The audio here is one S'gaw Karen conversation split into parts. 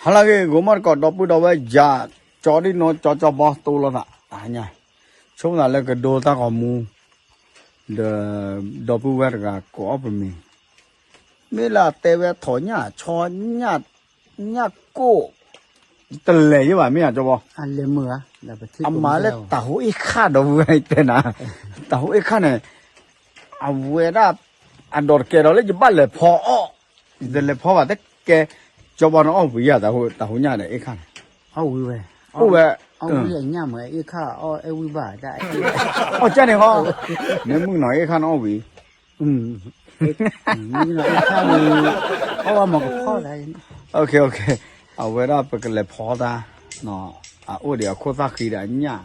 ဟါလၢအဂ့ၤ ဂိၤမီၢ်တကိး ဒီပုၢ်ဒီဝဲၢ်ယၤ ကၠီဒ်နီၢ်ကၠီကၠီဘီ တိလီၤသး တဟါညါ ဆိကမိၣ်သးလၢကဒိတၢ်ဂီၤမူ ဒီး ဒီပုၢ်ဝဲၢ်တဂၤကိးအီၣ်ပမံၤ မ့ၢ်လၢအတဲဝဲထိးညၣ် ဆီညၣ် ညၣ်ကိၣ် တလဲၤယဲဘၣ်မ့ၢ်ဧါ ကၠီဘီ အမၤလၢတၤဟိအ့ၣ်ခၣ် ဒီပုၢ်ဝဲၢ်တဲနၤ တၤဟိအ့ၣ်ခၣ်န့ၣ် အဝဲဒၣ် အဒိးတကဲဒီးလၢယဘၣ်လဲၤဖီအီၣ် ယတလဲၤဖီဘၣ်တကဲ ကၠီဘီန့ၣ်အီၣ်ဝံၤယၤ တၤဟိညၣ်ဒီးအ့ၣ်ခၣ်န့ၣ် အီၣ်ဝံၤဝဲ အီၣ်ဝံၤအညၣ်မ့ၢ်အ့ၣ်ခၣ်အီၣ်အဲၣ်ဝံၤဘၣ် အီၣ်ကၢ်န့ၣ်ဟီ မ့ၢ်မုၣ်ကနီၤအ့ၣ်ခၣ်န့ၣ်အီၣ်ဝံၤ မုၣ်ကနီၤအ့ၣ်ခၣ်န့ၣ် အီၣ်ဝဲမ့ၢ်ကဖီၣ်လၢ အဝဲဒၣ်ပကလဲၤဖီတၢ် အအိၣ်ဒံးအခိၣ်သၣ်ဃံဒီးအညၣ်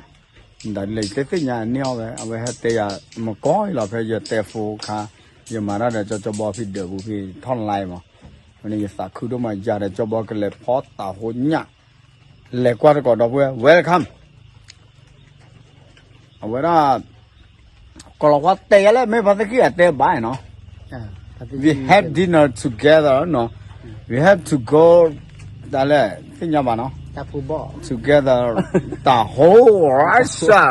ဒ်လဲၣ်ယတဲသ့ၣ်ညါန့ၢ်အီၣ်ဝဲ အဝဲဟဲတဲယၤ မကီလီၤ ဖဲယတဲဖိခါ ယမၤတၢ်ဒီးကၠီကၠီဘီဖံဒၢးပူၤဖံထီၣ်လါအံၤမး ဝဲန့ၣ်ယသးခုဒိၣ်မးယၤဒီး ကၠီဘီကလဲၤဖီတၤဟိညၣ် လဲၤကွၢ်တကိးဒီပုၢ်ဝဲၢ် welcome အဝဲဒၣ် ကီၤလီၤဝါတဲယၤလၢ မ့ၢ်ဖါသကံၢ်အတဲဘၣ်နီၤ we have dinner together နီၤ we have to go တၢ်လဲၣ် သ့ၣ်ညါဘၣ်နီၤ together တၤဟိ Russia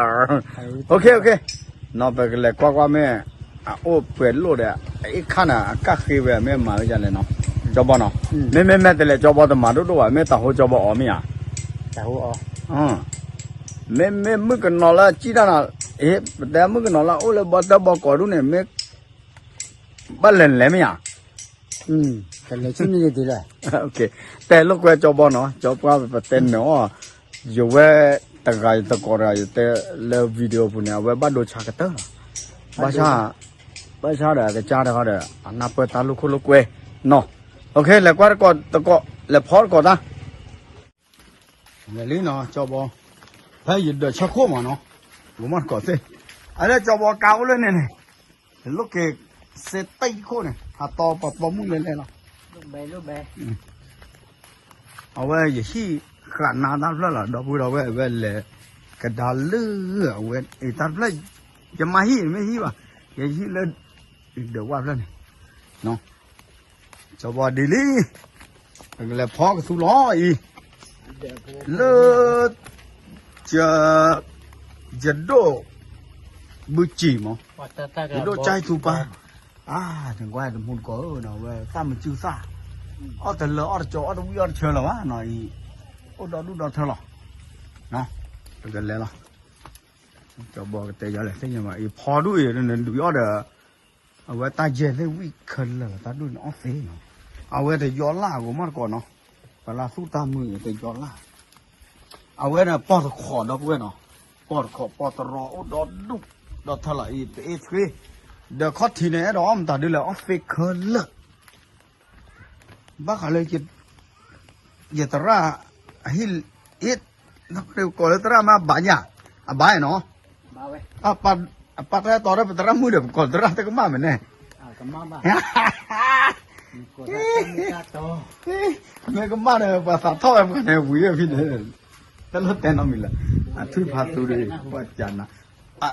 okay okay နီၤ ပကလဲၤကွၢ်ကွၢ်မ့ၢ် အအိၣ်ပှဲၤလိၣ်ဒီး အအ့ၣ်ခၣ်န့ၣ် အကၣ်ဃ့ဝဲ မ့ၢ်မၤဝဲဒ်လဲၣ်နီၤ ကၠီဘီနီၤ မ့မ့ၢ်မဲာ်တဲးလဲး ကၠီဘီတမၤဒိၣ်ဒိၣ်ဘၣ် မ့ၢ်တၤဟိကၠီဘီအီၤမ့ၢ်ဧါ မ့မ့ၢ်မုၣ်ကနီၤလၢစံၣ်တၢ်နီၤ ပတဲမုၣ်ကနီၤလၢအိၣ်လၢဘီတၢ်ဘီကီးဒူၣ်န့ၣ် မ့ၢ် ဘၣ်လဲၤလဲၤမ့ၢ်ဧါ တဲလိာ်ကွဲကၠီဘီနီၤ ကၠီပှၢ်ပတဲနၢၤအီၣ် ယဝဲတဂၤယတကိးတဂၤ ယတဲလၢ video ပူၤန့ၣ် အဝဲဘၣ်ဒိဆါကတၢၢ်လီၤ ဘၣ်ဆၣ် ဘၣ်ဆၣ်ဒီးကစၢ်တခီဒီး အနၢ်ပၢၢ်တၢ်လိာ်ခိၣ်လိာ်ကွဲနီၤ okay လဲၤကွၢ်တကိးတကိး လဲၤဖီတကိးတၢ် လဲၤလံနီၤ ကၠီဘီ ဖဲယဒၢးဆၢခိၣ်မးနီၤ ဂိၤမီၢ်တကိးသ့ၣ် အလၢကၠီဘီကါအိၣ်လၢန့ၣ်န့ၣ် ယလိၣ်က့ၤစ့တၢ်အံၤခိၣ်န့ၣ် ဟးတီပှၤပိာ်မုၣ်လဲၤလဲၤလီၤ အဝဲယဟံၣ်ဃာ်နါတၢ်တဖျၢၣ်လီၤ ဒီပုၢ်ဒီဝဲၢ် အဝဲလဲၤ ကဒါလၢအဝဲအံၤတၢ်တဖျၢၣ် ယမၤဟံၣ်မ့ၢ်ဟံၣ်ဘၣ် ယဟံၣ်လၢ ဒၢးဝၣ်ဖျၢၣ်န့ၣ် ကၠီဘီဒ်လံ ပကလဲၤဖီကသူလီၤအံၤ လၢ ယဒိၣ် ဘုကံၢ်မး ယဒိၣ်ကၠဲထူပၢ် အါ နကွၢ်တမူတကိးဧၢ ဝဲသၣ်မစုသၣ် အီၣ်တလၢအီၣ်တကီ အီၣ်တဝံၣ်အီၣ်တဆၢလၢၤဘၣ်နီၤအံၤ အိၣ်ဒီဒူၣ်ဒီထၢလီၤ ပကလဲၤလီၤ ကၠီဘီကတဲယၤလဲၣ်သ့ၣ်ညါဘၣ် အံၤဖီဒူၣ်အံၤ နဒုးအီၣ်ဒီး အဝဲတၢ်ယဲၢ်သ့ၣ်ဝံၣ်ခဲလၢာ် တၢ်ဒူၣ်န့ၣ်အီၣ်သ့နီၤ အဝဲတယီလၢ်အဂီၢ်မးတကိးနီၤ ပှၤလၢသူၣ်တၢ်မုာ်တယီလၢ် အဝဲန့ၣ်ပီၢ်တခီးဒီပုၢ်ဝဲၢ်နီၤ ပီၢ်တခီးပီၢ်တရီအိၣ်ဒီဒူၣ်ဒီထၢလီၤအံၤ တအ့ၣ်ဆှ့ ဒီးခီၣ်ထံးန့ၣ် အဲၣ်ဒိးအီၣ်မတၤဒ်လဲၣ် အီၣ်သ့ခဲလၢာ် ဘၣ်ဃးလၢ ယသရၣ် အဟံၣ် အ့ၣ် ကိးလၢသရၣ်မ့ၢ်အဘၣ်ညါ အဘၣ်နီၤ အပၢ်တၢ်အဲၣ်တီဒီးပသရၣ်မုၣ်ဒီး ပကိးသရၣ်တကမၣ်မ့ၢ်န့ၣ် မ့ၢ်ကမၣ်ဒီး ပှၤသးထီၣ်ဝဲပှၤန့ၣ် ဝံၤဝဲဖဲန့ၣ် တလိၣ်တဲနီတမံၤလၢၤ အထွံၣ်ဖးသူဒီး ပှၤကနၣ်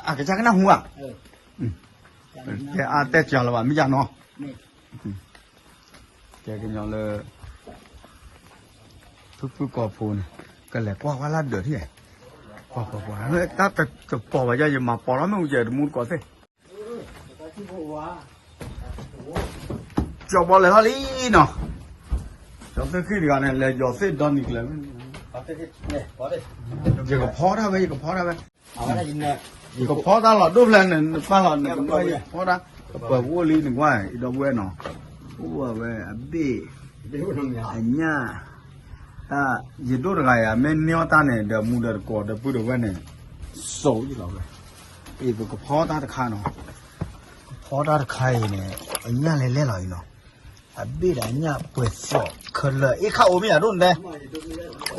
အကစၢ်ကနၣ်ဟူဧါ တဲအါတဲစှၤလၢၤဘၣ် မ့ၢ်ယါနီၤ ကဲကညီလၢ ဖုဖုကီၢ်ဖိန့ၣ် ကလဲၤကွၢ်ကွၢ်လၢဒၢးထံၣ် ကွၢ်ကွၢ်ကွၢ် တၢ်တပိာ်ဘၣ်ယၤ ယမၤပိာ်လီၤမ့ၣ်အူကဲတမူတကိးသ့ၣ် ကၠီဘီလဲၤထီၣ်လံနီၤ ကၠီသ့ၣ်ဃံၣ်တဂၤန့ၣ် လဲၤယီၤသ့ၣ်ဒီနံၤကျၢၤ ယကဖီတၢ်ဝဲ ယကဖီတၢ်ဝဲ ယကဖီတၢ်လီၤဒိၣ်ဖျဲၣ်န့ၣ် နပၢ်လီၤ နကဖီတၢ် ပှၤအိၣ်လံနကွၢ် ဒီပုၢ်ဝဲၢ်နီၤ အိၣ်ဝဲအဘ့ၣ် အညၣ် တၢ် ယဒိၣ်တဂၤယၤ မ့ၢ်န့ၢ်အီၣ်တၢ်န့ၣ် ဒီးမူဒီးတကိးဒီပုၢ်ဒီဝဲၢ်န့ၣ် စိာ်ယလီၤဝဲ အံၤပကဖီတၢ်တခါနီၤ ကဖီတၢ်တခါအံၤန့ၣ် အညၣ်လဲၤလဲၣ်လီၤအံၤနီၤ အဘ့ၣ်ဒီးအညၣ်ပှဲၤသိးခဲလၢာ် အ့ၣ်ခၣ်အိၣ်မ့ၢ်ယၤဒိၣ်န့ၣ်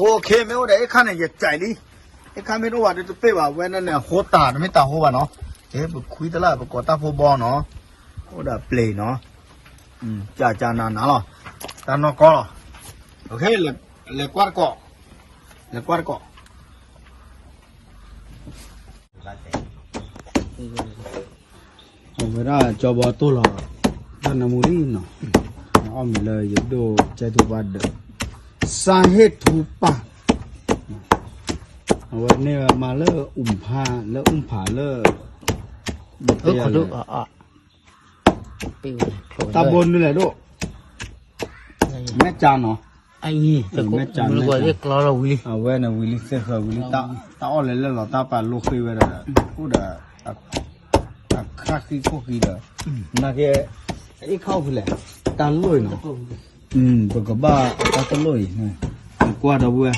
okay မ့ၢ်အိၣ်ဒီးအ့ၣ်ခၣ်န့ၣ် ယစံးလံ အ့ၣ်ခၣ်မ့ၢ်တအိၣ်ဘၣ်ဒီးတပ့ၢ်ဘၣ် ဝဲန့ၣ်န့ၣ် အဟိတၢ်တမ့ၢ်တၢ်ဟိဘၣ်နီၤ ကဲ ပခွံတလၢ် ပကိးတၢ်ဖိဘီနီၤ အိၣ်ဒီးပျ့ၤနီၤ ကၢ်ကၢ်နၤနၤလီၤ တၢ်နီၢ်ကီၢ်လီၤ okay လဲၤကွၢ်တကိး လဲၤကွၢ်တကိး အဝဲဒၣ်ကၠီဘီတိၢ်လီၤ တၢ်နၢမူလံနီၤ အီၣ်မ့ၤလၢယဒိၣ်ကၠဲထူပၢ်ဒၢး စၢ်ဟ့ၣ်ထူပၢ်, အဝဲန့ၣ်မၤလၢအူဖး လၢအူဖးလၢ ဘတဲယၤလဲၣ်, တၢ်ဘိနုၤလဲၣ်ဒိၣ်, မဲၢ်ကၠၢ်နီၤ, မဲၢ်ကၠၢ်, အဝဲန့ၣ်ဝံၤလံသ့ၣ်ဃၢၤဝံၤလံ, တၢ်အီၣ်လဲၤလၢလီၤတၢ်ပာ်လိဃ့ဝဲဒီး အိၣ်ဒီး အခါဃံခိၣ်ဃံဒီး နာ်က့ အ့ၣ်ခီၣ်ဖဲလဲၣ်, တၢ်လိၣ်အံၤနီၤ, ပကဘၣ်တၢ်တလိၣ်အံၤ, နကွၢ်ဒီပုၢ်ဝဲၢ်,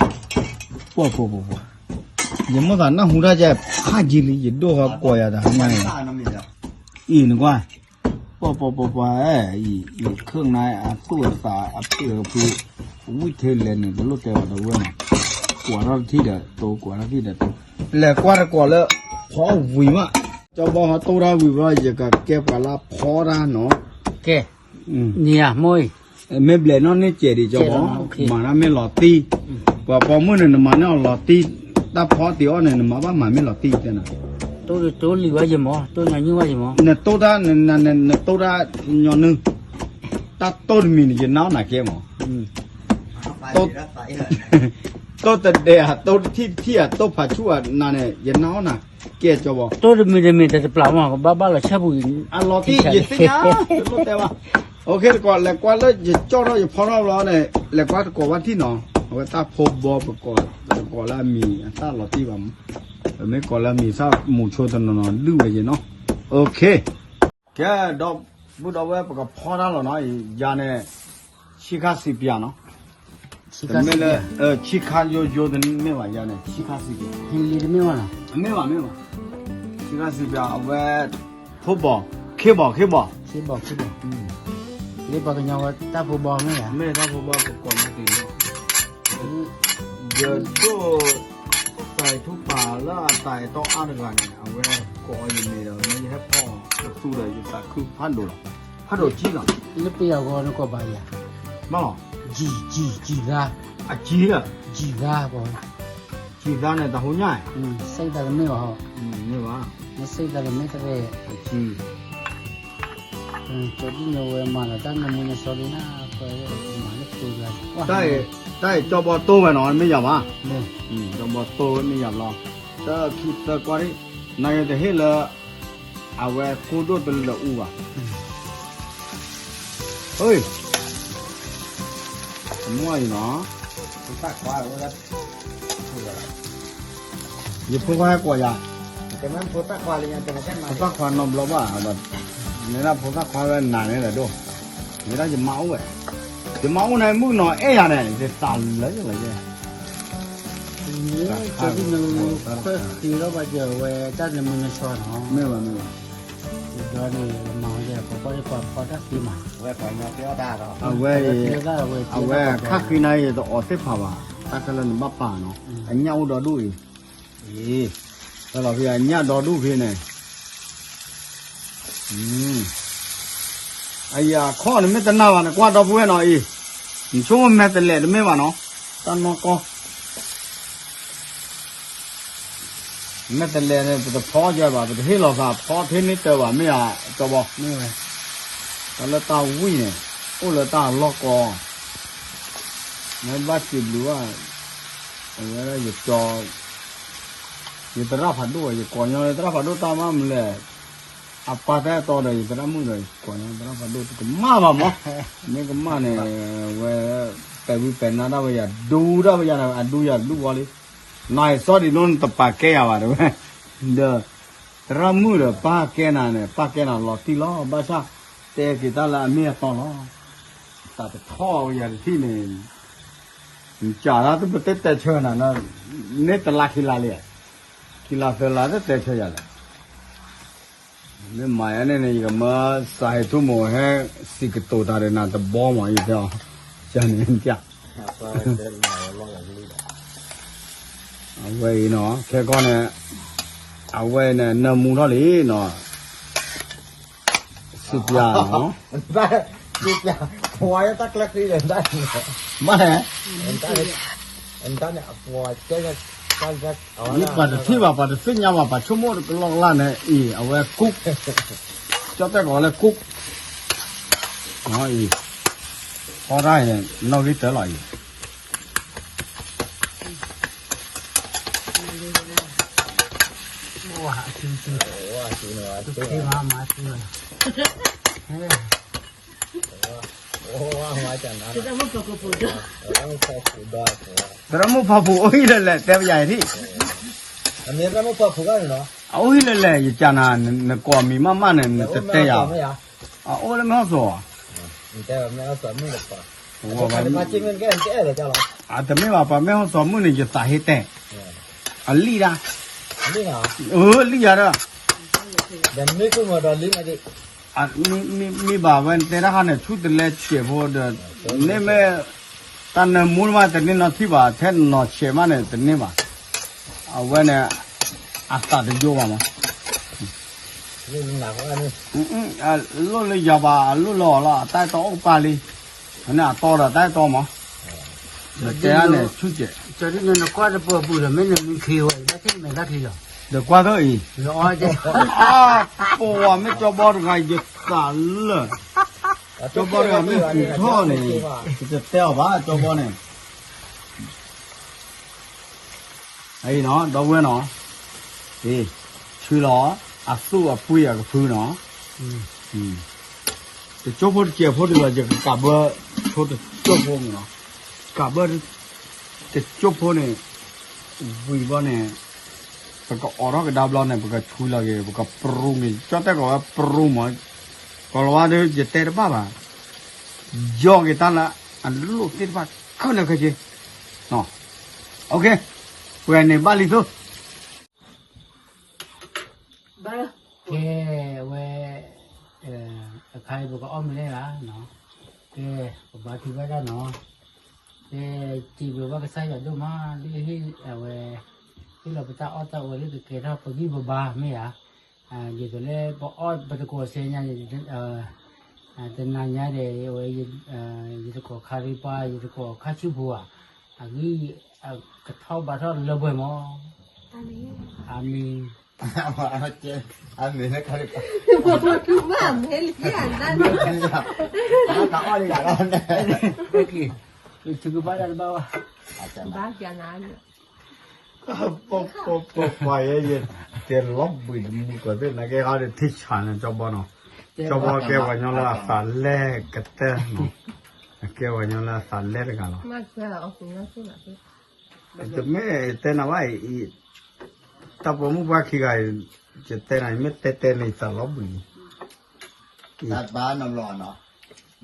ပှၤပှၤပှၤပှၤ, ယမိၣ်သးနၢ်ဟူတၢ်ကဲ ဖးယံၤလံ ယဒိၣ်ဟီကွီၤယၤတဟါညါအံၤ, အံၤနကွၢ်, ပှၤပှၤပှၤပှၤ, အံၤ အံၤ ခုၣ်နါ အသူၣ်အသး အဖုၣ်အဖုၣ်, ဝံၣ်ထဲလဲၣ်န့ၣ် တလိၣ်တဲဘၣ်ဒီပုၢ်ဝဲၢ်နီၤ, ကွၢ်ထီၣ်တထံၣ်ဒီးတိၤ ကွၢ်ထီၣ်တထံၣ်ဒီးတိၤ, လဲၤကွၢ်တကွီၤလၢ ဖီဝံၤမး, ကၠီဘီဟီတိၢ်တၢ်ဝံၤဘျီ ယကကဲပှၤလၢဖီတၢ်နီၤ, ကဲ, မ့ၢ်ဘျဲးနီၣ်န့ၢ်စဲးဒံးကၠီဘီ, မၤတၢ်မ့ၢ်လီၤတံၢ်, ပှၤပိာ်မုၣ်န့ၣ် နမၤန့ၢ်အီၤလီၤတံၢ်, တၢ်ဖီတံၢ်အီၣ်န့ၣ် နမၤဘၣ်မၤမ့ၢ်လီၤတံၢ်တဲနၤ, တိၢ်လံဝဲယမီၤ, တိၢ်ညါညိၣ်ဝဲယမီၤ, နတိၢ်တၢ်, နတိၢ်တၢ်ညီနုၢ်, တၢ်တိၢ်တမံၤန့ၣ် ယနၢ်အီၣ်နၤကဲမီၤ, တိၢ်တဒဲးဧါ တိၢ်တထံၣ်တထံၣ်ဧါ တိၢ်ဖးဆူၣ်ဧါနၤန့ၣ် ယနၢ်အီၣ်နၤကဲကၠီဘီ, တိၢ်တမံၤတမံၤတတပျၢ်မီၤ ကဘၣ်ဘၣ်လီၤဆၣ်ပူၤ, အလီၤတံၢ် ယသ့ၣ်ညါ, တလိၣ်တဲဘၣ်, အိၣ်ခ့တကိး လဲၤကွၢ်လၢယကၠီထီၣ်ယဖီထီၣ်ဘျီန့ၣ် လဲၤကွၢ်တကိးဘၣ်ထံၣ်နီၤ, အဝဲတၢ်ဖိဘီပကိး, ပကိးလၢအမံၤအတၢ်လီၤတံၢ်ဘၣ်မီၤ, ပမ့ၢ်ကိးလၢအမံၤ ဆၣ်မူၤဆိတနီၤနီၤ ဒုၣ်ဝဲယနီၤ, အိၣ်ခ့ ကဲ ဒီပုၢ်ဒီဝဲၢ် ပကဖီတၢ်လီၤနီၤ, ယၤန့ၣ် ဆံခါစံးပၠးနီၤ, တမ့ၢ်လၢ ဆံခါယိယိတမ့ၢ်ဘၣ် ယၤန့ၣ် ဆံခါစံးပၠး, မ့ၢ်ဘၣ် မ့ၢ်ဘၣ်, ဆံခါစံးပၠး အဝဲ ဖိဘီၣ် ခ့ဘီၣ် ခ့ဘီၣ်, လၢပှၤကညီဝဲတၢ်ဖိဘီမ့ၢ်ဧါ, မ့ၢ်တၢ်ဖိဘီပကိးမၤတံၢ်လီၤ, ယဒိၣ် သးထူပာ်လၢအသးအတီအါတဂၤန့ၣ် အဝဲကိးအီၤယမ့ၢ်ဒီး မ့ၢ်ယဟဲဖီအီၤတသူဒီး ယသးခုဖးဒိၣ်လီၤ, ဖးဒိၣ်ကံလီၤ, လၢပယီၤဂီၢ်နကိးဘၣ်ယၤ, မ့ၢ်လီၤ, ကံ, ကံ, ကံသါ, အကံလီၤ, ကံသါ, ကံသါန့ၣ် တၢ်ဟူညါ, စံးတၢ်တမ့ၢ်ဘၣ်, မ့ၢ်ဘၣ်, စံးတၢ်တမ့ၢ်တရဲၣ်, အကံ ကၠီဒ်န့ၣ်ဝဲမၤလီၤတၢ်နမူနစီဒ်နၤ, တၢ်အံၤကၠီဘီတိၢ်ဝဲနီၤ မ့ၢ်ယၤဘၣ်, ကၠီဘီတိၢ်ဝဲမ့ၢ်ယၤဘျီ, တၢ်ခံသၢကွၢ်ဒံး, နကတဟ့ၣ်လၢ အဝဲကိၢ်ဒိၣ်တလၢအူဘၣ်, မ့ၢ်အံၤနီၤ, ယဖိခွါဟဲကွၢ်ယၤ, ဖိသၣ်ခွါနီတဘျီဘၣ်, မ့ၢ်ဒၣ်ဖိသၣ်ခွါဝဲနၤန့ၣ်ဒီး, မ့ၢ်ဒၣ်ယမါအိၣ်ဝဲ, ယမါအိၣ်န့ၣ် မုၣ်ကနီၤအဲၣ်ယၤန့ၣ် ယသးလၢယလၢယဲ, တၢ်နမူနစီနီၤ, မ့ၢ်ဘၣ်မ့ၢ်ဘၣ်, ဒီးန့ၣ်မၤဝဲဒ်ပှၤကွၢ်ဒ်ပှၤဖီတၢ်သ့မး, အဝဲ, အဝဲခါဃံနၤအံၤ တအီၣ်သ့ၣ်ဖးဘၣ်, တၢ်ခဲလၢာ်နဘၣ်ပာ်နီၤ, အညၣ်အိၣ်ဒီဒူၣ်အံၤ, အံၤ, တၢ်လီၤဖံးအညၣ်ဒီဒူၣ်ဖဲန့ၣ်, အယၤခီၣ်နမ့ၢ်တနာ်ဘၣ် နကွၢ်ဒီပုၢ်ဝဲၢ်နီၤအံၤ, နဆိကမိၣ်မဲာ်တလဲးတမ့ၢ်ဘၣ်နီၤ, တၢ်နီၢ်ကီၢ် မဲာ်တလဲးန့ၣ် ပတဖီကဲဘၣ် ပတဟ့ၣ်လီၤသးဖီထဲန့ၣ်တၢ်ဘၣ် မ့ၢ်ဧါ ကၠီဘီ, တၢ်လၢတၢ်ဝံၣ်န့ၣ် အိၣ်လၢတၢ်လီၢ်ကီၢ်, နဘၣ်စံးဘျုးဘၣ်, အဝဲဒၣ်ယကၠီ, ယသရၣ်ဖးဒိၣ် ယကိးညီသရၣ်ဖးဒိၣ်တၢ်မးမနုၤလဲၣ်, အပၢ်တဲတီဒီး ယသရၣ်မုၣ်ဒီး ယကိးညီသရၣ်ဖးဒိၣ်တကမၣ်ဘၣ်မး, မ့ၢ်ကမၣ်န့ၣ် ဝဲ ပဲာ်ဝံၤပဲာ်နါဒၣ်ဝဲယၤ ဒူဒၣ်ဝဲယၤ အဒူယၤဒူဝီလံ, နၤအံၤစီဒံးနီၢ်နတပာ်ကဲယၤဘၣ်တဲဝဲ, ဒီး သရၣ်မုၣ်ဒီးပၢ်ကဲနၤန့ၣ် ပၢ်ကဲနၤလီၤတံၢ်လီၤ ဘၣ်ဆၣ် တဲက့ၤတၢ်လၢအမ့ၢ်အတီလီၤ, တၢ်တထီၣ်ဝဲယၤတထံၣ်န့ၣ်, နစးဒၣ်သုပတဲတဲဆၢနၤ, န့ၢ်တလါခံလါလံ, ခံလါသၢလါတတဲဆၢယၤလဲၣ်, မ့ၢ်မၤယၤန့ၣ်န့ၣ် ယကမၢစးဟဲထူၣ်မိၢ်ဟဲစံးကတိၤတၢ်ဒီးနၤတဘီမး ယတဲအီၤ, ယန့ၣ် အဝဲအံၤနီၤ ခဲကီၢ်န့ၣ် အဝဲန့ၣ် နၢမူထီၣ်လံနီၤ, စံးပျၢ်နီၤ, မ့ၢ်လဲၣ်, မ့ၢ်ပှၤတထံၣ်ဘၣ် ပှၤတသ့ၣ်ညါဘၣ် ပှၤဆိကမိၣ်တကလီကလီန့ၣ်အံၤ အဝဲကူၣ်, ကၠီတဲာ်ကီးလၢကူၣ်, အံၤ, ဖီတၢ်အံၤ နီၣ်ဂံၢ်တၢလီၤအံၤ, ဝါ အစုစု ဝါ အစုန့ၣ် ဝါ သု သု မၤ မၤစု သရၣ်မုၣ်ဖီဖိအိၣ်ဟံၣ်လၢလဲၣ် တဲပယၤထံၣ်, အမ့ၢ်သရၣ်မုၣ်ဖီဖိဂၤန့ၣ်နီၤ, အအိၣ်ဟံၣ်လၢလဲၣ် ယကနၤ နကိးမံၤမးမးန့ၣ် နတတဲယၤ, အအိၣ်လၢမဲၢ်ဟီၣ်စီၤ, အတမ့ၢ်ဘၣ် ပှၤမဲၢ်ဟီၣ်စီၤမုၣ်န့ၣ် ယသးဟ့တဲ, အလံၣ်ဒၣ်, အလံၣ်ယၤဒီး မ့ၢ်ဘၣ်ဝဲတဲတၢ်ခါန့ၣ် ဆူၣ်တလဲစဲးဖိဒီး န့ၣ်မ့ၢ် တၢ်နၢမူမး တန့ၢ်နီထံၣ်ဘၣ် ထဲနီၢ်ဆဲးမးန့ၣ် တန့ၢ်ဘၣ်, အဝဲန့ၣ် အသးတယိဘၣ်မး, လိၣ်လၢယၤဘၣ် အလိၣ်လၢအီၤလီၤ အတၢ်အဲၣ်တီအိၣ်ကပၤလံ, န့ၣ်အတီဒီးတၢ်အဲၣ်တီမး, နတဲဒၣ်န့ၣ်ဆူၣ်စဲး, နကွၢ်တပှၢ်ပူၤဒီး မ့ၢ်နမံခ့ဝဲ ဘၣ်ထံၣ်မဲာ်တၢ်ချံလီၤ, ဒီးကွၢ်သၢအံၤ, ပဝဲမ့ၢ်ကၠီဘီတဂၤ ယသးလၢာ်, ကၠီဘီတဂၤမ့ၢ်ပူၤထီၣ်န့ၣ် ယတတဲအီၤဘၣ် ကၠီဘီန့ၣ် အံၤနီၤ ဒီပုၢ်ဝဲၢ်နီၤ, အံၤ ဆူလီၤ အသူၣ်အပှ့ၤအကဖုနီၤ, တကၠိဖိတစဲးဖိဒ်လီၤ ယကကးဘၢဆိတကၠိဖိမ့ၢ်နီၤ, ကးဘၢတကၠိဖိန့ၣ် ဝံၤဘီန့ၣ် ပကအိးထီၣ်ကဒါဘျီန့ၣ် ပကဆွံလီၤက့ၤ ပကပရူန့ၣ် ကၠီတဲကိးဝဲပရူမး, ကိးလီၤဝဲဒီး ယတဲတဘၣ်ဘၣ်, ယီက့ၤတၢ်လၢအလိၣ်သ့ၣ်တဖၣ် ခဲလၢာ်ခဲဆ့, ပှဲၤန့ၣ်ဘၣ်လံသိး ကဲဝဲ, အခါအံၤပကအီၣ်မ့ၤန့ၣ်လီၤ, ကဲ, ပဘါထုကဖၣ်တၢ်နီၤ, ကဲ, စံးဘျုးဘၣ်ကစၢ်ယွၤဒိၣ်မး ဒ်ဟ့ၣ်အဝဲ, ဟ့ၣ်လီၤပတၢ်အီၣ်တၢ်အီလၢကကဲထီၣ်ပဂံၢ်ပဘါမ့ၢ်ဧါ, ဒ်သိးလၢပအီၣ်ပတကိးဆဲညါန့ၣ် တနၤညါဒီး အဝဲ, ယတကိးခါရံပှၤ ယတကိးခါဆူဖိဧါ, အဂံၢ်, ကထီၣ်ဘါထီၣ်လၢပှဲၤမး, အၤမ့ၣ်, အၤမ့ၣ်, အၤမ့ၣ်, ကဲ, ကဘၣ်တၢ်တဘၣ်ဝဲ, ဘၣ်ကနၤ ပပပပယဲယဲ, တဲလီၤဘှံးတမူကီၢ်သ့ၣ် နကဲဟီဒီးထံၣ်ဆၣ်န့ၣ် ကၠီဘီနီၤ, ကၠီဘီကဲပှၤညီလၢအသးလဲကတၢၢ်နီၤ, ကဲပှၤညီလၢအသးလဲတဂၤလီၤ, တမ့ၢ်တဲနၤဘၣ်အံၤ, တၢ်ပိာ်မုၣ်ပှၤခံဂၤအံၤ, ယတဲနၤ မ့ၢ်တဲတဲန့ၣ် ယသးလီၤဘှံးလံ, ဘၣ်နဘျီနီၤ,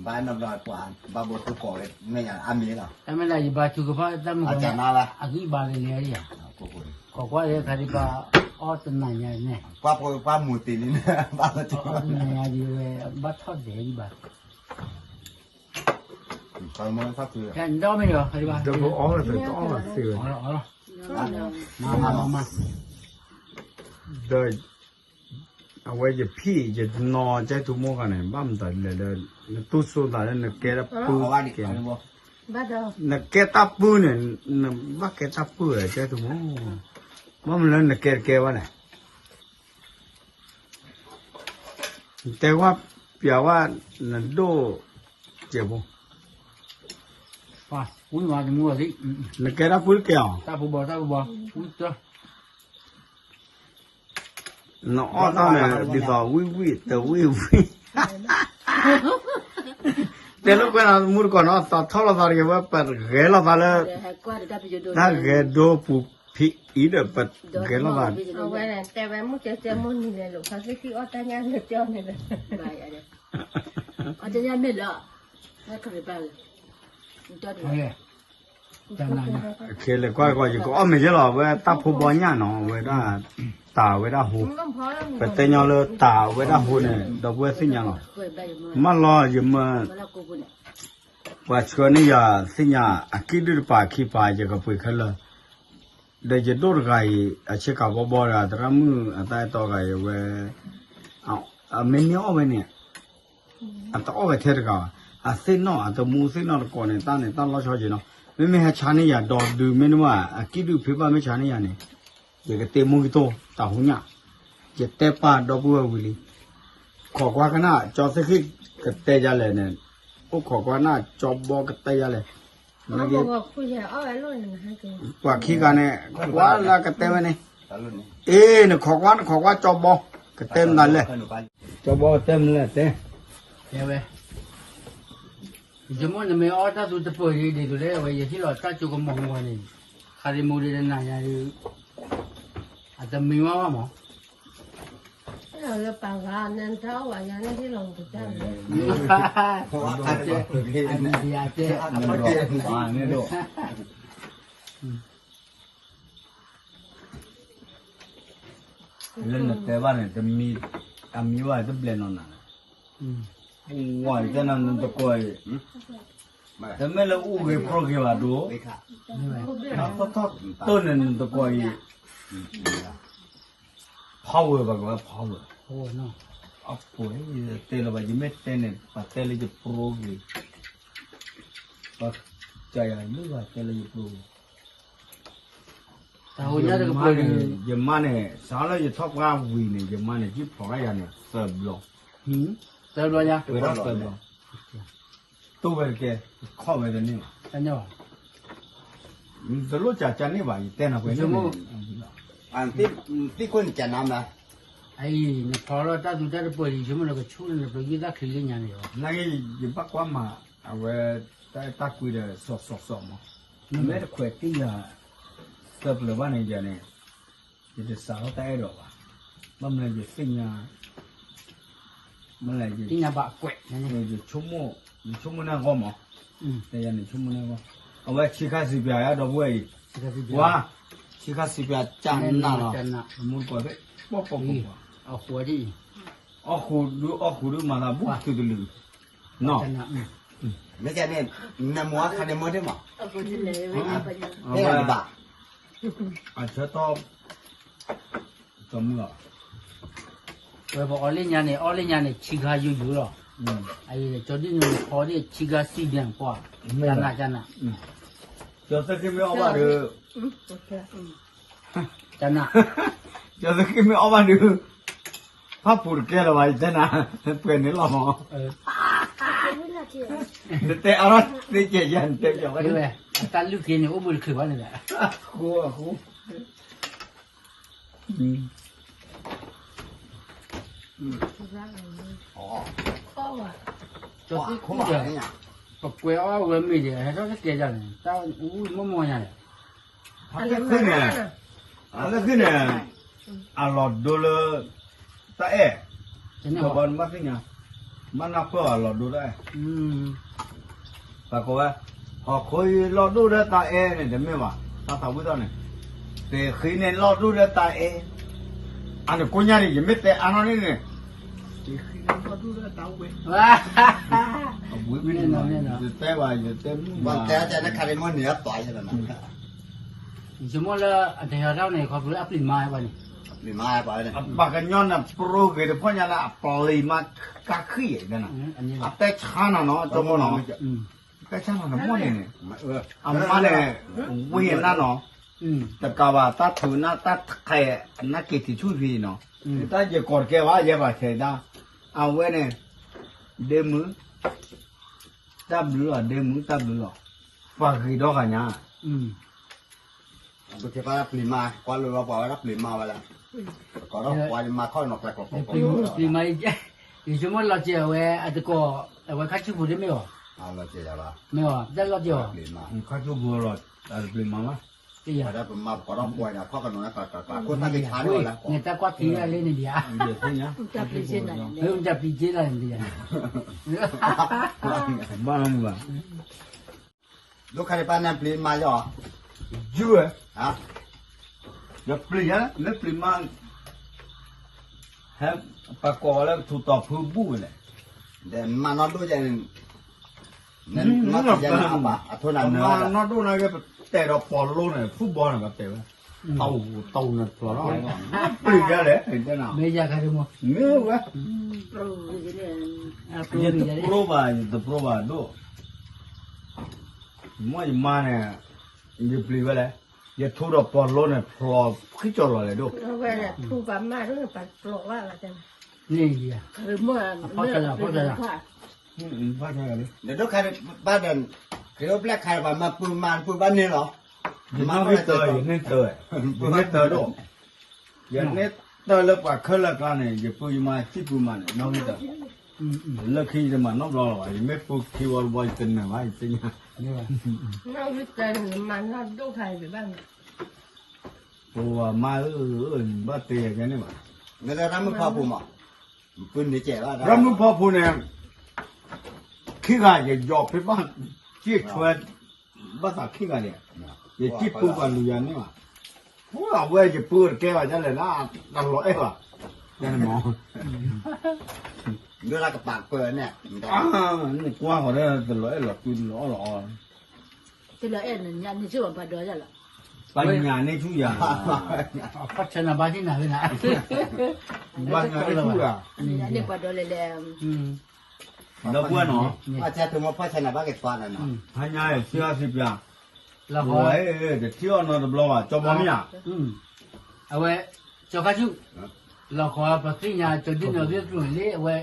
ဘၣ်နဘျီပှၤ, ဘၣ်ဘိသူကီးဝဲ, မ့ၢ်ယၤအါမ့ၢ်လီၤ, တမ့ၢ်လၢယဘါထုကဖၣ်တၢ်မုၢ်ကီး, အဂံၢ်ဘါလၢလဲၤယၤ, ကီးကွၢ်လၢခါဒံးပှၤအီၣ်တနၤညါန့ၣ်, ပှၤမူၤတ့ၢ်န့ၣ်, တနၤညါဒံးဝဲ, ဘၣ်ထီၣ်ဒဲးယဘၣ်, ဒီမ့ၢ်ဒီး, ဒီးအီၣ်ဝဲသ့ၣ်, ဒီးအီၣ်ဝဲသ့ၣ်, ဒီး အဝဲယဖံးယနီၤ ကဲထူမိၢ်ဂၤန့ၣ် ဘၣ်မတၤလဲၣ်ဒီး နတူၢ်စိသးလၢနကဲတၢ်ပုၢ်ကဲ, နကဲတၢ်ပုၢ်န့ၣ်, နဘၣ်ကဲတၢ်ပုၢ်ဝဲ ကဲထူမိၢ်, ဘၣ်မနုၤလၢနကဲတကဲဘၣ်လဲၣ်, တဲဝဲ, ပျးဝဲ, နဒိၣ်, စဲးဖိ နကဲတၢ်ပုၢ်တကဲအီၤ, နအီၣ်တၢ်န့ၣ် ဒ်သိးဝံၣ်ဝံၣ် တဝံၣ်ဝံၣ်, တဲလိာ်ကွဲနၤမူတကိးနီၤ သးထီၣ်လိာ်သးတဂ့ၤဝဲ ပဂဲၤလိာ်သးလၢ တၢ်ဂဲၤဒိပူၤဖံးအံၤဒီး ပဂဲၤလိာ်သး, အဝဲတဲဝဲမုၢ်ကဲကဲမိၢ်နံၤလဲၤလိာ်ခီသ့ၣ်သံၣ်အီၣ်တၢ်ညၣ်လၢကၠီန့ၣ်လီၤ, အီၣ်တၢ်ညၣ်မ့ၢ်လၢ ခဲလဲၤကွၢ်တကီး ယကအီၣ်မ့ၤယဲလီၤ အဝဲတၢ်ဖိဘီညၣ်နီၤ အဝဲဒၣ် တၢ်ဝဲဒၣ်ဟူ, ပတဲညီလၢတၢ်ဝဲဒၣ်ဟူန့ၣ် ဒီပုၢ်ဝဲၢ်သ့ၣ်ညါလီၤ, မၢလီၤယမၢ, ပှၤဆှၢန့ၢ်ယၤသ့ၣ်ညါ အကံၣ်ဒုၣ်တပၤခံပၤ ယကပှ့ၤခဲလၢာ်, ဒီးယဒိၣ်တဂၤအံၤ အဆ့ကၤဘီဘီဒီး သရၣ်မုၣ်အတၢ်အဲၣ်တီဂၤအံၤဝဲ, အမ့ၢ်န့ၢ်အီၣ်ဝဲန့ၣ် အတအီၣ်ဝဲထဲတဂၤဘၣ်, အသ့ၣ်နီၣ် အတမူသ့ၣ်နီၣ်တကိးန့ၣ် တၢ်န့ၣ်တၢ်လီၤဆီက့ၤနီၤ, မ့မ့ၢ်ဟဲဆါန့ၢ်ယၤဒီးဒုးမ့ၢ်န့ၣ်ဘၣ် အကံၣ်ဒုၣ်ဖံးဘၣ်မ့ၢ်ဆါန့ၢ်ယၤန့ၣ်, ယကတ့မူကံတိၢ် တၢ်ဟူညၣ်, ယတဲပာ်ဒီပုၢ်ဝဲၢ်ဝံၤလံ, ခိးကွၢ်ကနၣ် ကၠီသ့ၣ်ဃ့ၣ်ကတဲယၤလဲၣ်န့ၣ်, အိၣ်ခိးကွၢ်ကနၣ် ကၠီဘီကတဲယၤလဲၣ်, ပှၤခံဂၤန့ၣ် ကွၢ်လၢကတဲဝဲန့ၣ် အ့ နခိးကွၢ် နခိးကွၢ် ကၠီဘီ ကတဲမနုၤလဲၣ်, ကၠီဘီကတဲမနုၤလဲၣ်တဲ, တဲဝဲ, ယမိၢ်နမ့ၢ်အီၣ်တၢ်သူတပၢၢ်ဒ်ဒ်သိးလၢ အဝဲယဟ့ၣ်လီၤတၢ်ကၠိကမီၤမီၤန့ၣ်, ခးရံမူဒ်တနၤညါဒ်, အတမံဝဲဘၣ်မး လၢနတဲဘၣ်န့ၣ် တမံ, အမံဘၣ်တဘျဲးနီၢ်နၤ, ဝဲတဲနၤနတကိးအံၤ, တမ့ၢ်လၢအိၣ်ဂ့ၤပျိၢ်ဂ့ၤဘၣ်ဒိ, ထီၣ်ထီၣ်တိၢ်န့ၣ်နတကိးအံၤ, power ဘၣ်ကဝဲ power, အပှဲၤ တဲလီၤဘၣ် ယမ့ၢ်တဲန့ၣ် ပှၤတဲလၢယပျိၢ်ဂ့ၤ, ပှၤကယၤမ့ၢ်ဘၣ်တဲလၢယပျိၢ်ဂ့ၤ ယမါန့ၣ် စးလၢယထီၣ်ပှၢ်ဝံၤန့ၣ် ယမါန့ၣ် ကံၣ်ဖျိးတၢ်ယၤန့ၣ် သၢဘျီ, သၢဘျီ, ဝဲဒၣ်သၢဘျီ, တိၢ်ဝဲတကဲ, ခီၣ်ဝဲတန့ၢ်ဘၣ်, တလိၣ်ကကန့ၢ်ဘၣ် ယတဲနၤပှဲၤန့ၣ်, သံၣ်ခိၣ်န့ၣ်ကနါမး, အံၤ နဖျိးလီၤတၢ်သူတၢ်တပၢၢ်လံ ယဆိကမိၣ်လၢကဆူၣ်န့ၣ် နပျိၢ်ယုၢ်တၢ်ချံလၢညါန့ၣ်လီၤ, နာ်က့ ယဘၣ်ကွၢ်မး, အဝဲ တၢ်အဲၣ်တၢ်ကွံဒီး စီၤစီၤစီၤမး, မ့ၢ်တခွဲးတံၢ်ယၤ သၢပျၢၤဘၣ်န့ၣ်ယၤန့ၣ်, ယတစးထီၣ်တၢ်အဲၣ်ဒိးဘၣ်, ဘၣ်မနုၤယသ့ၣ်ညါ, မ့ၢ်လဲၣ်, ယဆိကမိၣ်, ယဆိကမိၣ်န့ၢ်အဂီၢ်မး, ယန့ၣ်ဆိကမိၣ်န့ၢ်အဂီၢ်, အဝဲဆံးခါစံးပၠးယၤဒီပုၢ်ဝဲၢ်အံၤ, ဝါ, ဆံးခါစံးပၠးကနၣ်လီၤ, မူတကိးသ့ၣ်, ပှၤပှၤပှၤပှၤ, အီၣ်ဃူဒုအီၣ်ဃူဒုမၤသးဘူၣ်တုၤတလုာ်, နီၢ်, မ့ၢ်န့ၣ်, နမိၢ်အခါန့ၣ်မ့ၢ်ဒ်မး, ဘၣ်, အဆၢထီၣ် ကၠီမုၢ်လီၤ, ဝဲပအီၣ်လၢညါန့ၣ် အီၣ်လၢညါန့ၣ် ဆံးခါယိယိလီၤ, အံၤကၠီဒ်န့ၣ် အီၣ်ဒ်ဆံးခါစံးဘျဲၣ်ပှၤ, ကနၣ်ကနၣ်, ကၠီသ့ၣ်ဃ့မ့ၢ်အီၣ်ဘၣ်ဒီး, ကနၣ်, ကၠီသ့ၣ်ဃ့မ့ၢ်အီၣ်ဘၣ်ဒီး, ဖးပူၤတကဲလၢၤဘၣ် ယတဲနၤ, ပှဲၤန့ၣ်လီၤ, နတဲအါထီၣ်သ့ကဲယၤ နတဲပျီဝဲ, တၢ်လုၢ်က့ၤန့ၣ် အိၣ်ဘှံးတချုးဘၣ်န့ၣ်, အဃိ, အဃိ ကၠီသ့ၣ်ခိၣ်ဒီး, ပကွဲးအီၣ်ဝဲမ့ၢ်ဒီး ဟဲထီၣ်တကဲယၤန့ၣ် တၢ်အူမီၢ်မီၢ်ညါန့ၣ်, အလၢဃ့န့ၣ်, အလၢဃ့န့ၣ်, အလီၤဒိလၢ, တၢ်အဲၣ်, ဘၣ်နဘၣ်သ့ၣ်ညါ, ဘၣ်နၢ်ပၢၢ်အလီၤဒိတၢ်အဲၣ် ပှၤကိးဝဲ, ဟီၣ်ခိၣ်အံၤလီၤဒိၣ်ဒီးတၢ်အဲၣ်န့ၣ် တမ့ၢ်ဘၣ်, တၢ်သးဝံၣ်ထီၣ်န့ၣ်, ပှၤဃ့န့ၣ်လီၤဒိၣ်ဒီးတၢ်အဲၣ်, အန့ၣ်ကိညါန့ၣ် ယမ့ၢ်တဲအါထီၣ်န့ၣ်န့ၣ်, ပှၤဃ့န့ၣ်လီၤဒိၣ်ဒီးတၢ်ဝဲ, အဝဲမ့ၢ်န့ၣ်, ယတဲဘၣ် ယတဲမုၢ်ဘၣ်, ယဆိကမိၣ်လၢအတဟဲထီၣ်န့ၣ် ခီဖျိလၢအပျံၤမါဘၣ်န့ၣ်, ပှၤကညီန့ၣ် ပရိဂ့ၤတဖီၣ်ညါလၢအပျံၤမါကါဃံၣ်, အတဲဆါနၤနီၤ ကၠီမိၢ်နီၤ, အတဲဆါနၤနီၤ မိၢ်န့ၣ်န့ၣ်, အမါန့ၣ်, ဝံၤနၤနီၤ, တကးဘၣ်တၢ်ထုးနၢ်တၢ်တခါအံၤ နၢ်က့ၤထံဆူၣ်ထံနီၤ, တၢ်ယကိးတကဲဘၣ် ယဲဘၣ်ဆဲးတၢ်, အဝဲန့ၣ်, ဒ့မုၣ်, တၢ်ဘျုးလီၤ ဒ့မုၣ် တၢ်ဘျုးလီၤ, ပှၤဂ့ၤဒီဂၤညါ ပကပျံၤမါ ကွၢ်လၢပှၤဝဲဒၣ်ပျံၤမါဝဲလၢ, ကီးထီၣ်ပှၤမါခီၣ်နီၤကျဲကျိးကျိးကျိး, ပျံၤမါ, ယဆိကမိၣ်လီၤစဲးအဝဲအတကိး, အဝဲခါဆူၣ်ပူၤတမ့ၢ်အီၤ, မ့ၢ်အီၤ တၢ်လီၤစဲးအီၤ, ခါဆူၣ်ပူၤလီၤ, ပျံၤမါမး, ပှၤဒၣ်ပမါပကီးထီၣ်ပှၤန့ၣ် ခီၣ်ကနီၤန့ၣ်ကျဲကျိးကျိး ခိၣ်သၣ်က့ၤဆါန့ၣ်ဝဲလၢ, နတၢ်ကွၢ်ထံၣ်ဝဲလၢန့ၣ်ဒံးဧါ, မ့ၢ်တၢ်ပျံၤစ့ဒၣ်န့ၣ်ဒံးဧါ, ဘၣ်မုၢ်ဘၣ် ဒိခါဒံးပၢ်နပျံၤမါယီၤ, ယုၢ်ဝဲ, ယပျံၤယါ မ့ၢ်ပျံၤမါ, ဟဲ, ပှၤကိးဝဲလၢကထူးတီၤဖုဘူၣ်ဝဲလဲၣ်, ဒီးမါနီၢ်ဒိၣ်ယါန့ၣ်, မါနီၢ်ဒိၣ်န့ၣ် ပတဲာ်ဒီးပီၤလိန့ၣ် ဖုဘီန့ၣ် ပတဲာ်ဝဲ, တဝ်တဝ်န့ၣ်ပျီၤလီၤ, ပျံၤယါလဲၣ်, မ့ၢ်ယါခါဒ်မ့ၢ်, မ့ၢ်ဝဲ, ယတပြိဘၣ် ယတပြိဘၣ်ဒိၣ် မ့ၢ်ယမါန့ၣ်, ယပျံၤဝဲလဲၣ်, ယထူဒီးပီၤလိန့ၣ် ဖျိးခံကၠီၤလီၤလဲၣ်ဒိၣ်, နဒိၣ်ခါဘၣ်ဒီး, ကအိၣ်ဖျဲၣ်ခါဘၣ်မၤပုၢ်မၤပုၢ်ဘၣ်န့ၣ်လီၤ, ယမ့ၢ်တၢ်, ယမ့ၢ်တၢ်ဒိၣ်, ယန့ၢ်တၢ်လၢပှၤခဲလၢာ်ကျါန့ၣ် ယပုၢ်ယမါစံၣ်ပုၢ်မးန့ၣ် နီၣ်ဂံၢ်တၢ်, လၢခံယတမၤနီတဘျီလၢၤဘၣ်, ယမ့ၢ်ပုၢ်ခံဝီတဘျီ ယတနၢၤဘၣ် ယသ့ၣ်ညါ, နီၣ်ဂံၢ်တၢ်န့ၣ် မၤနီၣ်ဒိၣ်ခါအံၤဘၣ်န့ၣ်, ပဝဲမါဧၢ, ဘၣ်တဲယၤကဲန့ၣ်ဘၣ်, မ့ၢ်လၢရၢ်မုၣ်ဖီဖိမး, ရၢ်မုၣ်ဖီဖိန့ၣ် ခံဂၤယယီၤဖဲဘၣ်, စ့ၣ်ထွဲ ဘၣ်သးခံဂၤန့ၣ်, ယစံၣ်ပုၢ်ပှၤလူၤယၤန့ၣ်ဘၣ်, အဝဲယပုၢ်တကဲဘၣ်ဒ်လဲၣ်လၢ တလီၤအဲၣ်ဘၣ်, ယန့ၣ်မး, ဒ်လၢကပာ်ကပၢၤန့ၣ်, နကွၢ်ဃီဒီး တလီၤအဲၣ်လီၤကွံလီၤအီၣ်လီၤအီ, တလီၤအဲၣ်န့ၣ် ညါန့ၢ်ဆူၣ်ဘၣ်ပှၤဒီးယၤလီၤ, ပှၤညါန့ၢ်ဆူၣ်ယၤ, ဖီၣ်ဆဲနၤဘါန့ၢ်နၤဖဲနၤ, ပှၤညါန့ၢ်ဆူၣ်ယၤ, န့ၢ်ပှၤဒီးလဲၤလဲၤ ဒီပုၢ်ဝဲၢ်နီၤ, အဆၢထမီဖီၣ်ဆဲနၤဘၣ်က့ၤသွါနၤနီၤ, ဟါညါစံးအီၤစံးပျၢ်, လီၤဃီ, တထံၣ်အီၤနီတဘျီဘၣ် ကၠီဘီမ့ၢ်ဧါ, အဝဲ, ကၠီခါဆူၣ်, လီၤဃီပသ့ၣ်ညါကၠီဒုၣ်နီၢ်ဂ့ၢ်ကျိၤန့ၣ်လံ အဝဲ,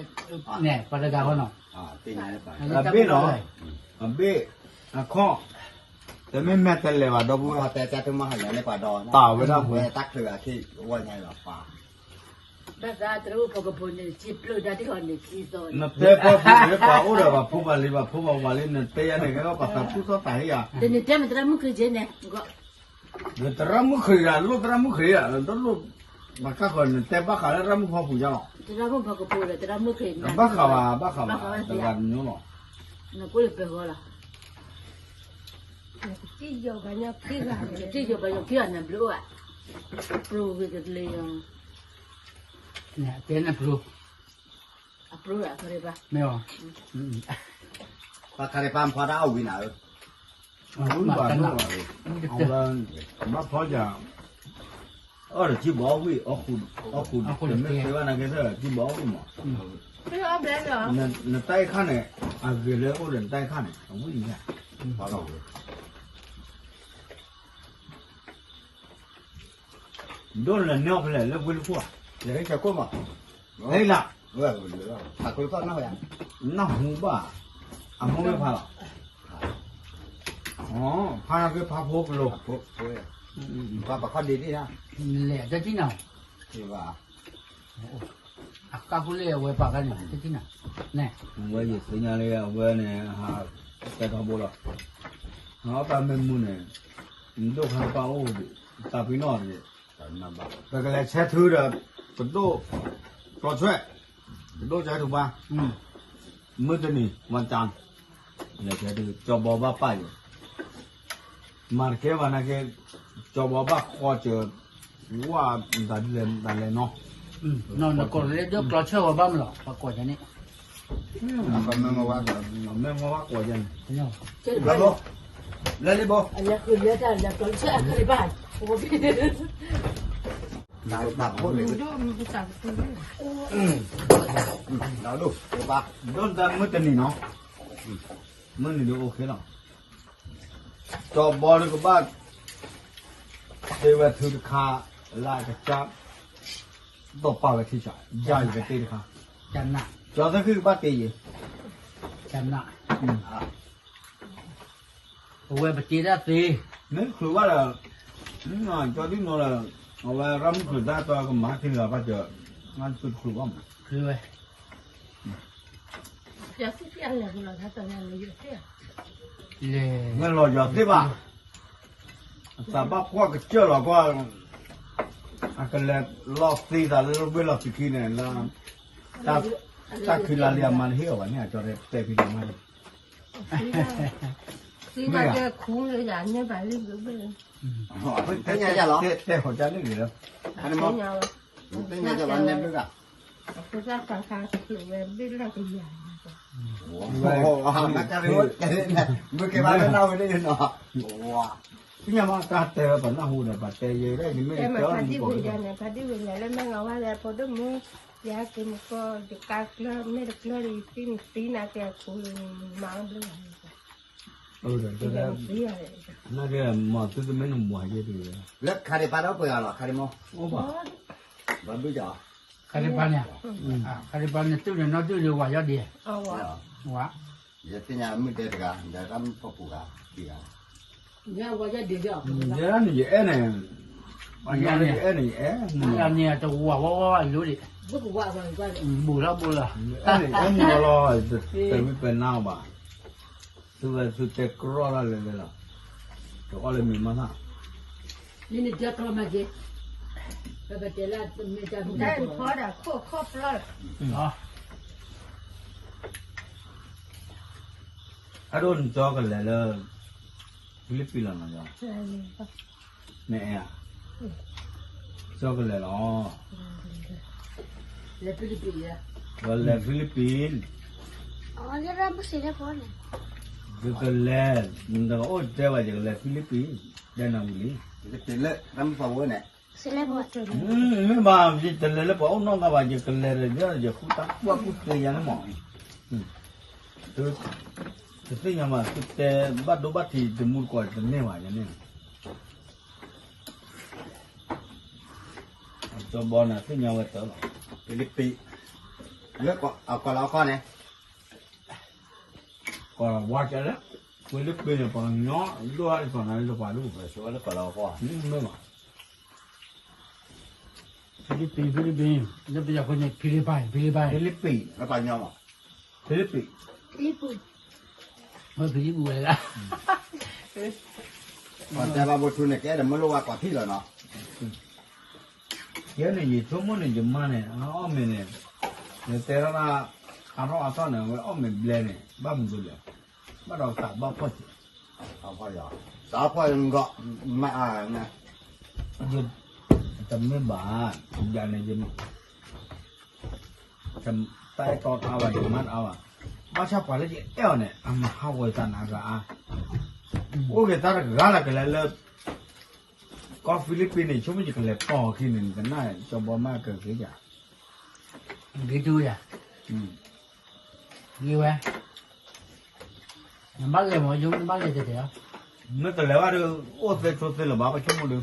န့ၣ် ပှၤတဂၤဃီနီၤ, အဘ့ၣ်နီၤ, အဘ့ၣ်, အခီၣ်, တမ့ၢ်မဲာ်တဲးလဲးဘၣ် ဒီပုၢ်ဝဲၢ်, ပာ်ဝဲဒၣ်ဝဲ, တၢ်ချၢအခံ, ဘၣ်သးတရၢဖိကဖိန့ၣ် စံးပျၢ်တၢ်တခီန့ၣ် စံးသီ, နတဲပှၤဖိန့ၣ် ပှၤအိၣ်ဒီးပှၤဖိပှၤလံၤ ပှၤဖိပှၤဝၤလံ နတဲယၤန့ၣ် ကဲထီၣ်ပှၤသးပူၣ်သီၣ်သးဟ့ယၤ, တနံၤတဲမ့ၢ်သရၣ်မုၣ်ခရံာ်က့န့ၣ်, နသရၣ်မုၣ်ခရံာ်ယၤ လိၣ်သရၣ်မုၣ်ခရံာ်ယၤ တလိၣ်, ပှၤကၢ်ဃီၤ နတဲဘၣ်ဃးလၢသရၣ်မုၣ်ဖီပူၤယၤလီၤ, သရၣ်မုၣ်ဖီကဖိဒီးသရၣ်မုၣ်ခရံာ်, ဘၣ်ဃးဘၣ် ဘၣ်ဃးဘၣ် တဂၤတမျိုးလီၤ, နကိၣ်လၢပၢၤဃီလီၤ, စံၣ်ယီၤပှၤညီခံဂၤ, စံၣ်ယီၤပှၤညီခံဂၤန့ၣ်ဘျုးအိၣ်ဧါ, ပျိဂ့ၤကတလ့ၢ်, တဲနပျိ, အပျိအခါရ့ပါ, မ့ၢ်, အခါရ့ပါ ဖီတၢ်အီၣ်ဝံၤနၤဧၢ, ဝံၤဘၣ်, ဘၣ်ဖီယၤ, အီၣ်ဒီးကံၢ်ဘီအီၣ်ဝံၣ်, အီၣ်ဃုာ်, အီၣ်ဃုာ်ဒီး တမ့ၢ်တဲဘၣ်နာ်က့ ကံၢ်ဘီအီၣ်ဝံၣ်မး, နတၢ်အံၤခါန့ၣ်, အဂ့ၤလၢအိၣ်ဒီးနတၢ်အံၤခါန့ၣ် အဝံၣ်န့ၣ်, ဒိၣ်လဲၤန့ၢ်အီၤဖဲလဲၣ် လၢဝ့ၢ်လၢခိၣ်ဧါ, ယဟဲကၠီၤကိၣ်မး, ဟဲလၢ, နၢ်ဟူဘၣ်, အမိၢ်မ့ၢ်ဖးလီၤ, ဖးက့ၤဖးဖိကလိၤ, ပှၤပခီၣ်ဒ့ဒ့ၣ်, လဲၤတထံၣ်နၤ, အကါဃိလၢအဝဲပာ်ခါန့ၣ် တထံၣ်နၤ, ဝဲယသ့ၣ်ညါလၢအဝဲန့ၣ် ဟးတဲထီဘိလီၤ, အတၢ်မ့ၢ်မုၢ်န့ၣ်, ဒိၣ်ခါတပၢ်အိၣ်, တၢ်ပံနီၣ်တဂ့ၤ, ပကလဲၤဆဲးထုဒီး, ပဒိၣ်, ကျီဆွဲ, ပဒိၣ်ကဲထူဘါ, မုၢ်တနံၤ ဝါတၢ်, လဲၤဆဲးထု ကၠီဘီဘၣ်ပာ်ယၤ, မၤတကဲဘၣ်နာ်က့, ကၠီဘီဘၣ်ဃီစၢၤ, ဝါ, တၢ်ဒ်လဲၣ်တၢ်လဲၣ်နီၤ, နကိးလၢဒိၣ်ကျီဆွဲဝဲဘၣ်မးလီၤ ပှၤကိးယၤန့ၣ်, မ့ၢ်မ့ၢ်ဝဲကိးယၤန့ၣ်, လၢလံဘိ, လၢလံဘိ, လၢကျီဆွဲအခါရ့ပါ, ဒိၣ်တၢ်မုၢ်တနံၤနီၤ, မုၢ်နံၤဒိၣ်အိၣ်ခဲလီၤ, ကၠီဘီဒုးကဘၣ်, တဲဝဲထုတခါ, လၢကစၢ်, ဒီးပာ်ဝဲထံဆး, ယၤယကတ့တခါ, ကၠီသၢခုကဘၣ်တ့ယဲ, ကၠီနၢ်, အဝဲပတ့တၢ်သ့, မ့ၢ်တချုးဘၣ်ဒီး, ကၠီဒုၣ်နီၤလၢ, အဝဲရၣ်မုၣ်ချုးတၢ်တီကမၤထံလီၤဘၣ်စၢၤ, နတချုးဘၣ်မး, ချုးဝဲ, လဲၤ, မ့ၢ်လီၤယီၤသ့ၣ်ဘၣ်, သးဘၣ်ကွၢ်ကစၢၢ်လီၤကွၢ်, အကလဲၤလီၤသ့သးလၢလၢဝ့ၢ်လီၤသံခံန့ၣ်လၢ, တၢ်ခုလါလံအမါတဟ့ၣ်အီၤဘၣ်န့ၣ် အကၠီတဲတဲဖံးန့ၣ်မါန့ၣ်, သ့ၣ်ညါယၤလီၤ, သ့ၣ်ညါယၤလီၤ, နဲဘျုးဂၤ, မ့ၢ်ကဲဘၣ်လၢနၢ်ဟူန့ၣ်နီၤ, သ့ၣ်ညါမးတၢ်တဲဝဲပှၤနၢ်ဟူဒီး ပှၤတဲယဲဒၣ်ယမ့ၢ်တဲအီၤန့ၣ်, ဖါဒံၣ်ဝဲယၤန့ၣ် ဖါဒံၣ်ဝဲယၤလၢမ့ၢ်ငါဝဲလၢဖိဒိၣ်မူ, ယဟဲက့ၤမူကီၢ် ယကါကျၢၢ် မ့ၢ်တကျၢၢ်ဒီး ယသံနသံနာ်က့အခိၣ်မၤအီၣ်ဘျုးဂၤန့ၣ်, နာ်က့မၤသုတမ့ၢ်နမၤယဲတဂ့ၤ, လၢခါဒံးပာ်ဒီးပှဲၤဂၤလီၤ ခါဒံးမီၢ်, ဘၣ်ဘုၣ်ကီး, ခါဒံးပာ်န့ၣ်, ခါဒံးပာ်န့ၣ် တုၢ်န့ၣ်နီၢ်ဒုၣ်ဒီးဝၤယီၢ်ဒ့, ဝၤ, ယသ့ၣ်ညါမုၢ်တဲတဂၤ ဒီးတၢ်မုၢ်ဖီပူၤဂၤ, ယဲဒၣ်န့ၣ်ယအဲၣ်န့ၣ်, ယအဲၣ်န့ၣ် ယအဲၣ်န့ၣ် တဝၤဝဲဝဲဝဲလိၤဒံး, ဘူးထီၣ်ဘူးလီၤ, အဲၣ်န့ၣ် အဲၣ်မူလီၤ, တဝံပနါဘၣ်, သုဝဲသုတဲကြီတၢ်လဲၤလဲၤလီၤ, တအီၣ်လၢမ့ၤမးသၣ်, နနတဲကြီမးက့ၤ, ပတဲလၢမ့ၢ်တၢ်မူ, တၢ်ဖီဒၣ်ခိၣ်ခီၣ်ဖျီလီၤ, အဲၣ်ဒိးနကၠီကလဲၤလၢ ဖံလံးပံးလီၤနီၤ, မ့ၢ်အဲၣ်ဧါ, ကၠီကလဲၤလီၤ, လဲၤဖံလံးပံး, လဲၤဖံလံးပံး, ယကလဲၤ, နတအိၣ်တဲဘၣ် ယကလဲၤဖံလံးပံး, တဲနၤဝံၤလံ, ယကတဲလၢ မ့ၢ်ဘၣ် ယတလဲၤလၢပှၤအိၣ်နီတဂၤဘၣ်, ယကလဲၤဒီး ယဃုတၢ်ကူၣ်ကူၣ်သ့ယၤန့ၣ်မး, တသ့ၣ်ညါဘၣ် သုတဲဘၣ်ဒိဘၣ်ထံးတမူတကိးတန့ၢ်ဘၣ်န့ၣ်, ကၠီဘီန့ၣ် သ့ၣ်ညါဝဲတၢ်လီၤ, ဖံလံးပံး, လၢအကီၢ်လီၤခီန့ၣ် ကီၢ်ဝါကလဲၣ်, ဖံလံးပံးန့ၣ် ပှၤကညီဒိၣ်အါဒ်သိးနၤလၢပှၤဒိၣ်, မ့ၢ်ဘၣ်, ဖံလံးပံး, ဖံလံးပံး, လၢပယီၤဖိန့ၣ် ဖံလံးပံး, ဖံလံးပံး, ဖံလံးပံး, လၢပှၤကညီမး, ဖံလံးပံး, ဖံလံးပံးဝဲဒၣ်, ပှၤတဲဘၣ်ဘိထူန့ၣ် ကအဲၣ်ဒိးမ့ၢ်လိၣ်ဝဲကွၢ်ထံၣ်လီၤနီၤ, ယဲန့ၣ် ယဆိကမိၣ်န့ၣ် ယမါန့ၣ် အအီၣ်မ့ၤန့ၣ်, ယတဲထီၣ်ဒၣ် အါထီၣ်အါထီၣ်န့ၣ် အဝဲအီၣ်မ့ၤဘျဲန့ၣ် ဘၣ်မနုၤလဲၣ်, ဘၣ်ဒီးသးဘၣ်ဖှီၣ်, သးဖှီၣ်, သးဖှီၣ်, တမ့ၢ်ဘၣ်, ယၤန့ၣ် တၢ်အဲၣ်တီတအါဘၣ် ယမါတအါဘၣ်, ဘၣ်ဆၣ်ပှၤလၢယအဲၣ်အီၤန့ၣ် အမၤဟးဂီၤယသးနၤအဂၤအါ, အိၣ်က့ၤတၢ်တဂၤလၢ်ကလဲၤလၢ ကီၢ်ဖံလံးပံးန့ၣ် ဆိကမိၣ်ယကလဲၤတီၢ်အီၤခံန့ၣ် နကနၣ်ကၠီဘီမ့ၢ်ကဂ့ၤယၤ, ဂ့ၤတုၤယၤ, ဂ့ၤဝဲ, နဘၣ်လဲၤမး ယိနဘၣ်လဲၤတဲတဲလီၤ, မ့ၢ်တလဲၤဘၣ်ဒီး အိၣ်သ့ဆိးသ့လၢၤဘၣ် ပဆိကမိၣ်ဒီး,